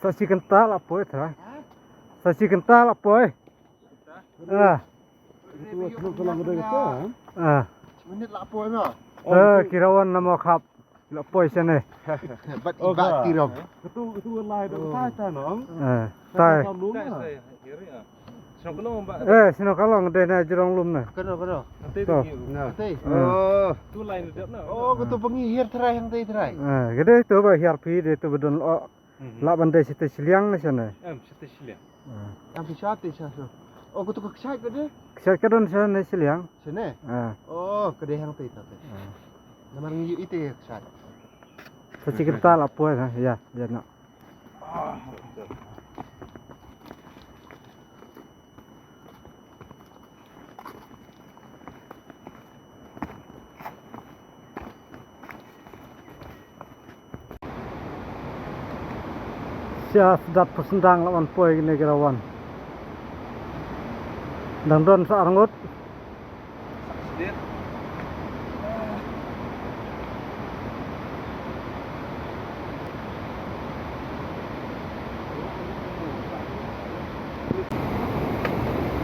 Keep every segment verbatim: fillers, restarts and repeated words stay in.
Sa shi kynta la poi trai. Sa shi kynta la poi. Ah. Ah. Minit la poi ma. Ah, ki Rawan na Mawkhap. La poi shane. Bat i ba ti ram. Katu katu lai da tai ta no. Ah, tai. Snow ka long ba. Eh, snow ka long de na jrong lum na. Kano kano. Ante tu. Ante. Oh. Tu lai na dep na. Oh, katu pangi hiar trai hang tai trai. Ah, gede tu ba hiar phi de tu ba don o. La ban dei sitei shiliang ne shane. Em, sitei shiliang. Em, sitei shiliang. Oh, kutu ka kshaid ka dei? Kshaid ka don shane shiliang. Shane? Ah. Oh, ka dei hang tei ta tei. Namar ngi ite kshaid. Sa shi kynta la poi ha, ya, ya na. Sha sdat phew sendang la wan poi kine ki Rawan. Dang don sa arngut.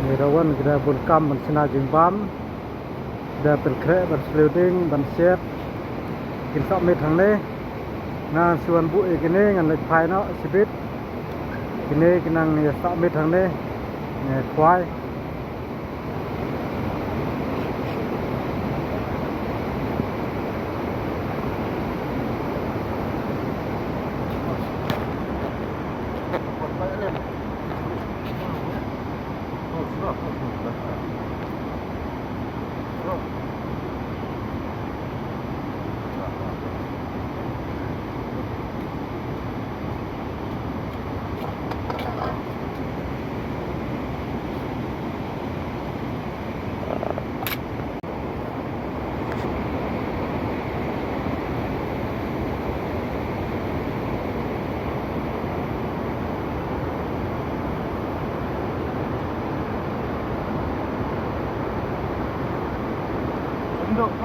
Ngi Rawan ki da bun kam ban shna jingbam, da pynkhreh ban sliu ding ban shet. Kin sah miet hangne. Ngan shu wan buh ïa kine ngan leit phai noh shibit. Kine ki nang ïa sah miet hangne. Ngi khwai.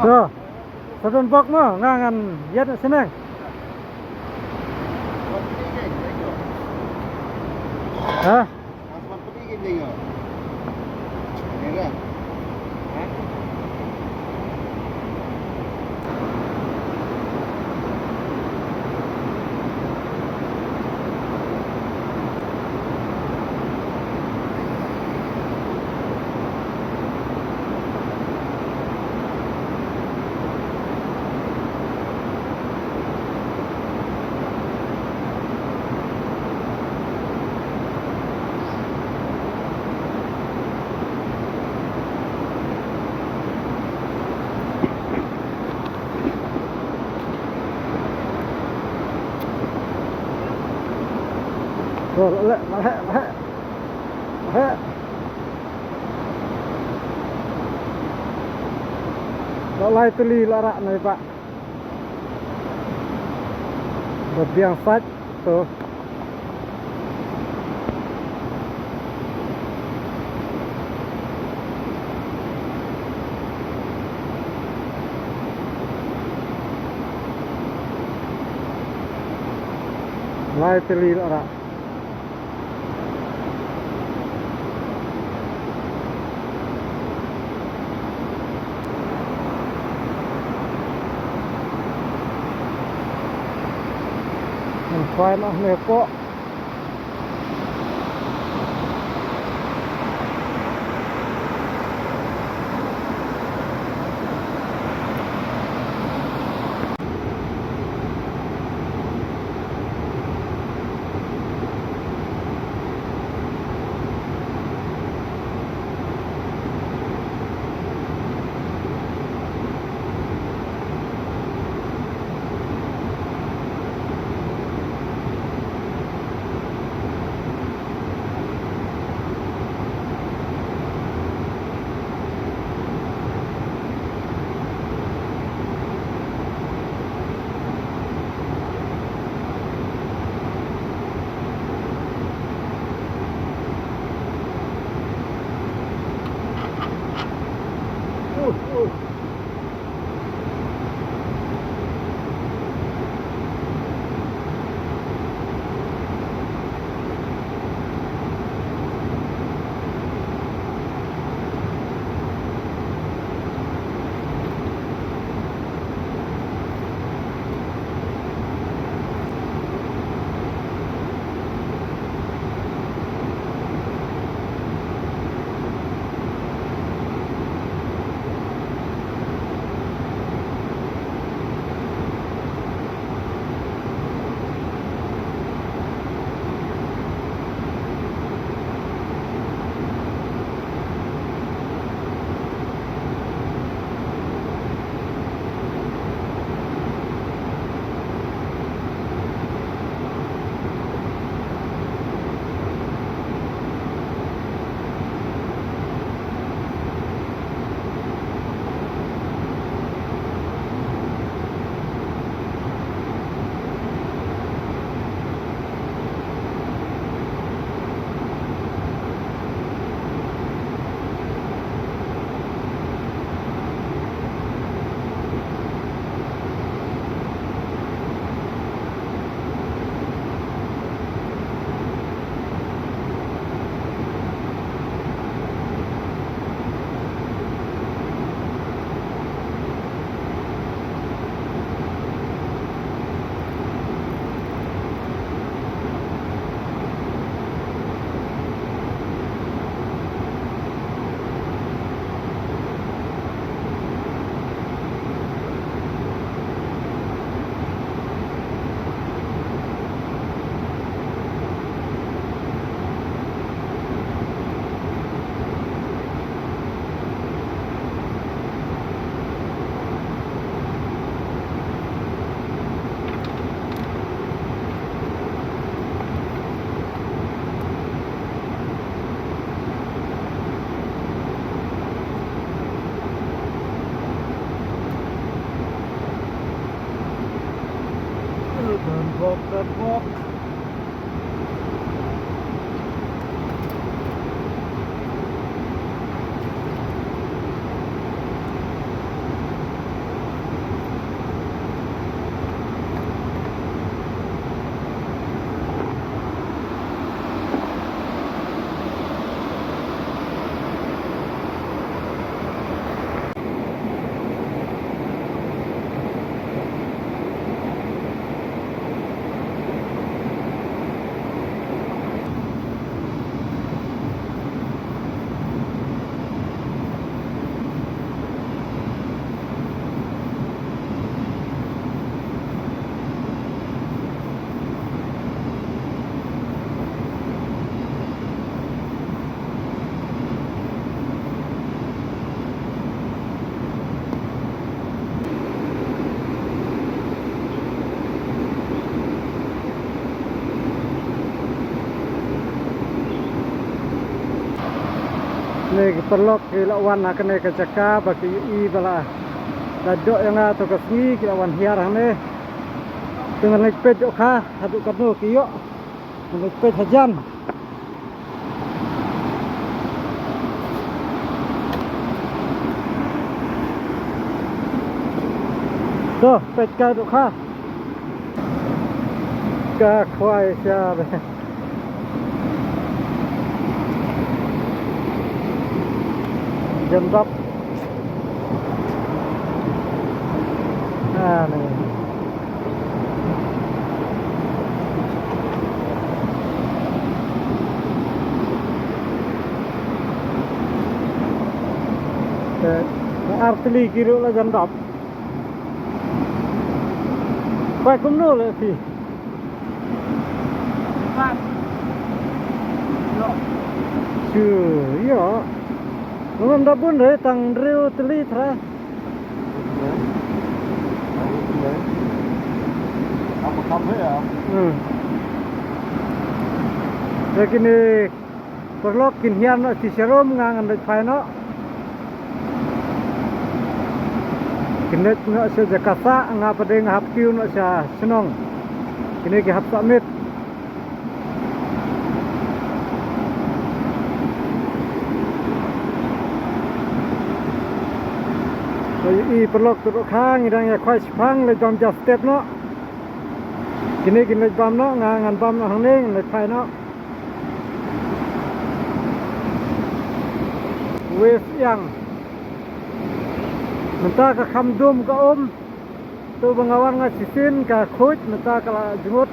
To. Sa don bok mo, nga ngan ïaid na shnong. Ha? Rồi, lẹ, lẹ, lẹ. Lẹ. Lẹ, lai tylli lẹ rah nai ba. Ba biang sait to. Lai tylli la rah. Ngan khwai noh ne ko. Ne ki paralok ki la wan ha kane ka jaka ba ki ïohi ba la da doh ïa nga to ka sngi ki la wan hiar hangne. Te ngan leit peit dohkha haduh katno ki ïoh. Ngan leit peit hajan. To, peit kai dohkha. Ka khwai sha be. Jandap. Ah, ne. Te, ar tylli ki ruh la jandap. Pai kumno le phi? Pai. Ïoh. Shu, ïoh. Ngam da bun re tang hynriew tylli trai. Hmm. Te kine paralok kin hiar noh sha sharum, nga ngan leit phai noh. Kin leit noh sha jaka sah, nga pat de nga hap kiew noh sha shnong. Kine ki hap sah miet. Sa ïohi paralok, to dohkha ngi dang ïa khwai shiphang, leit bam ja step noh. Kine kin leit bam noh, nga ngan bam noh hangne, ngan leit phai noh. West Iang. Mynta ka kham dum ka um. To ba nga wan nga shisien ka khuid, mynta ka la jngut.